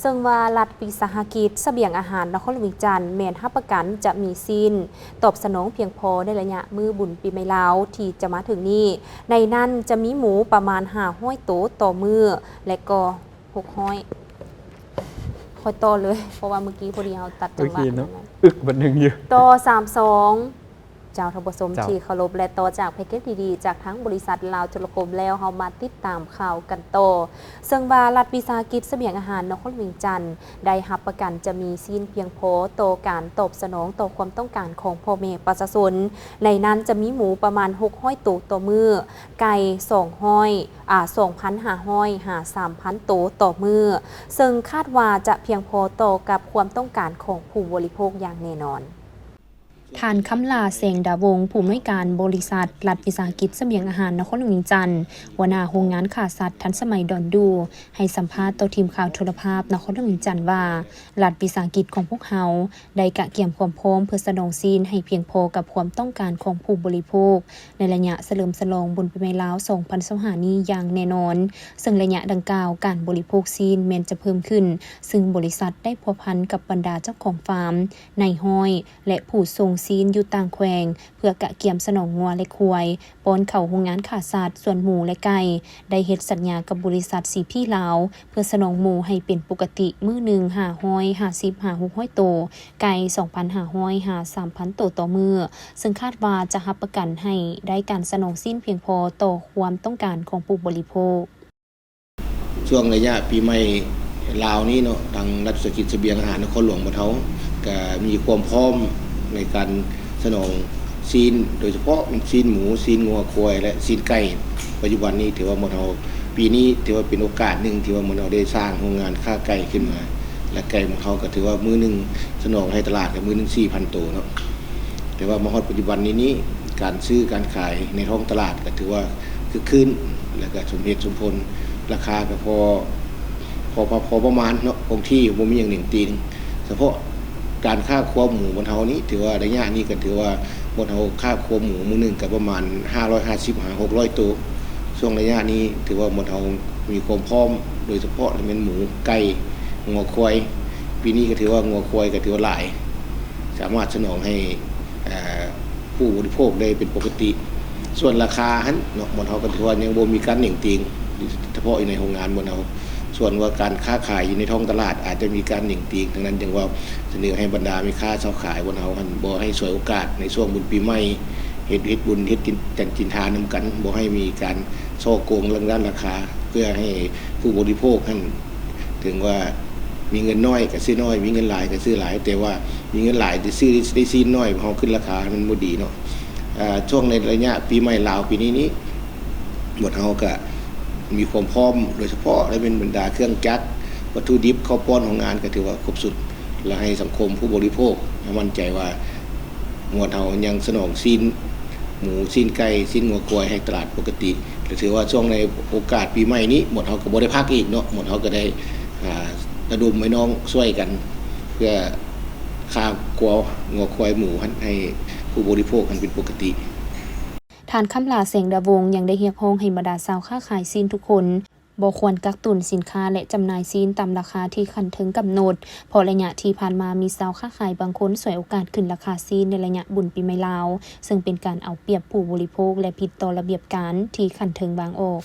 ເຊິ່ງວ່າລັດວິສາຫະກິດສະບຽງອາຫານນະຄອນຫຼວງວຽງຈັນ ແມ່ນຮັບປະກັນຈະມີຊີ້ນຕອບສະໜອງພຽງພໍໃນໄລຍະມື້ບຸນປີໃໝ່ລາວທີ່ຈະມາເຖິງນີ້, ໃນນັ້ນຈະມີໝູປະມານຫ້າຮ້ອຍໂຕຕໍ່ມື້ ແລະກໍຫົກຮ້ອຍ ຂ້ອຍຕໍ່ເລີຍ ເພາະວ່າເມື່ອກີ້ພໍດີເຮົາຕັດຈັງຫວະ. ອຶກບັດໜຶ່ງຢູ່ ຕໍ່ສາມສອງ ເຈົ້າທ່ານຜູ້ຊົມທີ່ເຄົາລົບ ແລະຕໍ່ຈາກແພັກເກັດດີໆຈາກທາງບໍລິສັດລາວໂທລະຄົມແລ້ວ ເຮົາມາຕິດຕາມຂ່າວກັນຕໍ່. ເຊິ່ງວ່າລັດວິສາຫະກິດສະບຽງອາຫານນະຄອນຫຼວງວຽງຈັນ ໄດ້ຮັບປະກັນຈະມີຊີ້ນພຽງພໍຕໍ່ການຕອບສະໜອງຕໍ່ຄວາມຕ້ອງການຂອງພໍ່ແມ່ປະຊາຊົນ, ໃນນັ້ນຈະມີໝູປະມານຫົກຮ້ອຍໂຕຕໍ່ມື້, ໄກ່ສອງຮ້ອຍ ອາ ສອງພັນຫ້າຮ້ອຍຫາສາມພັນໂຕຕໍ່ມື້, ເຊິ່ງຄາດວ່າຈະພຽງພໍຕໍ່ກັບຄວາມຕ້ອງການຂອງຜູ້ບໍລິໂພກຢ່າງແນ່ນອນ. ທ່ານ ຄຳຫຼ້າ ແສງດາວົງ ຜູ້ອຳນວຍການບໍລິສັດລັດວິສາຫະກິດສະບຽງອາຫານນະຄອນຫຼວງວຽງຈັນ, ຫົວໜ້າໂຮງງານຂ້າສັດທັນສະໄໝດອນດູ ໃຫ້ສຳພາດຕໍ່ທີມຂ່າວໂທລະພາບນະຄອນຫຼວງວຽງຈັນວ່າ, ລັດວິສາຫະກິດຂອງພວກເຮົາໄດ້ກະກຽມຄວາມພ້ອມເພື່ອສະໜອງຊີ້ນໃຫ້ພຽງພໍກັບຄວາມຕ້ອງການຂອງຜູ້ບໍລິໂພກ ໃນໄລຍະສະເຫຼີມສະຫຼອງບຸນປີໃໝ່ລາວສອງພັນຊາວຫ້ານີ້ຢ່າງແນ່ນອນ, ເຊິ່ງໄລຍະດັ່ງກ່າວການບໍລິໂພກຊີ້ນແມ່ນຈະເພີ່ມຂຶ້ນ, ເຊິ່ງບໍລິສັດໄດ້ພົວພັນກັບບັນດາເຈົ້າຂອງຟາມ, ນາຍຮ້ອຍ ແລະ ຜູ້ສົ່ງຊີ້ນຢູ່ຕ່າງແຂວງ ເພື່ອກະກຽມສະໜອງງົວ ແລະ ຄວາຍ ປ້ອນເຂົ້າໂຮງງານຂ້າສັດ, ສ່ວນໝູ ແລະ ໄກ່ ໄດ້ເຮັດສັນຍາກັບບໍລິສັດ ຊີພີ ລາວ ເພື່ອສະໜອງໝູໃຫ້ເປັນປົກກະຕິມື້ໜຶ່ງຫ້າຮ້ອຍຫ້າສິບຫາຫົກຮ້ອຍໂຕ, ໄກ່ສອງພັນຫ້າຮ້ອຍຫາສາມພັນໂຕຕໍ່ມື້, ເຊິ່ງຄາດວ່າຈະຮັບປະກັນໃຫ້ໄດ້ການສະໜອງຊີ້ນພຽງພໍຕໍ່ຄວາມຕ້ອງການຂອງຜູ້ບໍລິໂພກ. ຊ່ວງໄລຍະປີໃໝ່ລາວນີ້ເນາະ, ທາງລັດວິສາຫະກິດສະບຽງອາຫານນະຄອນຫຼວງຂອງເຮົາ ກະມີຄວາມພ້ອມໃນການສະໜອງຊີ້ນ, ໂດຍສະເພາະຊີ້ນໝູ, ຊີ້ນງົວຄວາຍ ແລະ ຊີ້ນໄກ່. ປັດຈຸບັນນີ້ຖືວ່າໝວດເຮົາ, ປີນີ້ຖືວ່າເປັນໂອກາດໜຶ່ງທີ່ວ່າໝວດເຮົາໄດ້ສ້າງໂຮງງານຄ້າໄກ່ຂຶ້ນມາ, ແລະ ໄກ່ຂອງເຮົາກະຖືວ່າມື້ໜຶ່ງສະໜອງໃຫ້ຕະຫຼາດກະມື້ໜຶ່ງສີ່ພັນໂຕເນາະ. ແຕ່ວ່າມາຮອດປັດຈຸບັນນີ້ນີ້ ການຊື້ການຂາຍໃນທ້ອງຕະຫຼາດກະຖືວ່າຄຶກຄື້ນ ແລະ ກະສົມເຫດສົມຜົນ, ລາຄາກະພໍ ພໍ ພໍປະມານເນາະ, ຄົງທີ່ ບໍ່ມີຫຍັງເໜັງຕີງ. ສະເພາະການຄ້າຄວາມໝູຂອງເຮົານີ້ ຖືວ່າໄລຍະນີ້ກະຖືວ່າໝວດເຮົາຄ້າຄວາມໝູມື້ໜຶ່ງກະປະມານຫ້າຮ້ອຍຫ້າສິບຫາຫົກຮ້ອຍໂຕ. ຊ່ວງໄລຍະນີ້ຖືວ່າໝວດເຮົາມີຄວາມພ້ອມ, ໂດຍສະເພາະແມ່ນໝູ, ໄກ່, ງົວຄວາຍ. ປີນີ້ກະຖືວ່າງົວຄວາຍກະຖືວ່າຫຼາຍ, ສາມາດສະໜອງໃຫ້ ເອີ ຜູ້ບໍລິໂພກໄດ້ເປັນປົກກະຕິ. ສ່ວນລາຄາຫັ້ນເນາະ, ໝວດເຮົາກະຖືວ່າຍັງບໍ່ມີການເໜັງຕີງ, ສະເພາະຢູ່ໃນໂຮງງານໝວດເຮົາ. ສ່ວນວ່າການຄ້າຂາຍຢູ່ໃນທ້ອງຕະຫຼາດອາດຈະມີການເໜັງຕີງ, ດັ່ງນັ້ນຈຶ່ງວ່າສະເໜີໃຫ້ບັນດາແມ່ຄ້າຊາວຂາຍໝວດເຮົາຫັ້ນ ບໍ່ໃຫ້ສວຍໂອກາດໃນຊ່ວງບຸນປີໃໝ່, ເຮັດ ເຮັດບຸນ ເຮັດກິນ ຈັນກິນທານນຳກັນ, ບໍ່ໃຫ້ມີການສໍ້ໂກງເລື່ອງດ້ານລາຄາ, ເພື່ອໃຫ້ຜູ້ບໍລິໂພກຫັ້ນ ເຖິງວ່າມີເງິນໜ້ອຍກະຊື້ໜ້ອຍ, ມີເງິນຫຼາຍກະຊື້ຫຼາຍ, ແຕ່ວ່າມີເງິນຫຼາຍແຕ່ຊື້ໄດ້ຊີ້ນໜ້ອຍ, ເຮົາຂຶ້ນລາຄາມັນບໍ່ດີເນາະ. ເອີ ຊ່ວງໃນໄລຍະປີໃໝ່ລາວປີນີ້ນີ້ ໝວດເຮົາກະມີຄວາມພ້ອມ, ໂດຍສະເພາະລະແມ່ນບັນດາເຄື່ອງຈັກ, ວັດຖຸດິບ, ເຂົ້າປ້ອນໂຮງງານກະຖືວ່າຄົບຊຸດ, ລະໃຫ້ສັງຄົມຜູ້ບໍລິໂພກໃຫ້ໝັ້ນໃຈວ່າ ໝວດເຮົາຍັງສະໜອງຊີ້ນໝູ, ຊີ້ນໄກ່, ຊີ້ນງົວຄວາຍໃຫ້ຕະຫຼາດປົກກະຕິ. ກະຖືວ່າຊ່ວງໃນໂອກາດປີໃໝ່ນີ້ ໝວດເຮົາກະບໍ່ໄດ້ພັກອີກເນາະ, ໝວດເຮົາກະໄດ້ ອາ ລະດົມໄອ້ນ້ອງຊ່ວຍກັນ ເພື່ອຄ້າງົວ ງົວຄວາຍໝູຫັ້ນ ໃຫ້ຜູ້ບໍລິໂພກຫັ້ນເປັນປົກກະຕິ. ທ່ານ ຄຳຫຼ້າ ແສງດາວົງ ຍັງໄດ້ຮຽກຮ້ອງໃຫ້ບັນດາຊາວຄ້າຂາຍຊີ້ນທຸກຄົນ ບໍ່ຄວນກັກຕຸນສິນຄ້າ ແລະ ຈຳໜ່າຍຊີ້ນຕາມລາຄາທີ່ຂັ້ນເທິງກຳນົດ, ເພາະໄລຍະທີ່ຜ່ານມາມີຊາວຄ້າຂາຍບາງຄົນສວຍໂອກາດຂຶ້ນລາຄາຊີ້ນໃນໄລຍະບຸນປີໃໝ່ລາວ, ເຊິ່ງເປັນການເອົາປຽບຜູ້ບໍລິໂພກ ແລະ ຜິດຕໍ່ລະບຽບການທີ່ຂັ້ນເທິງວາງອອກ.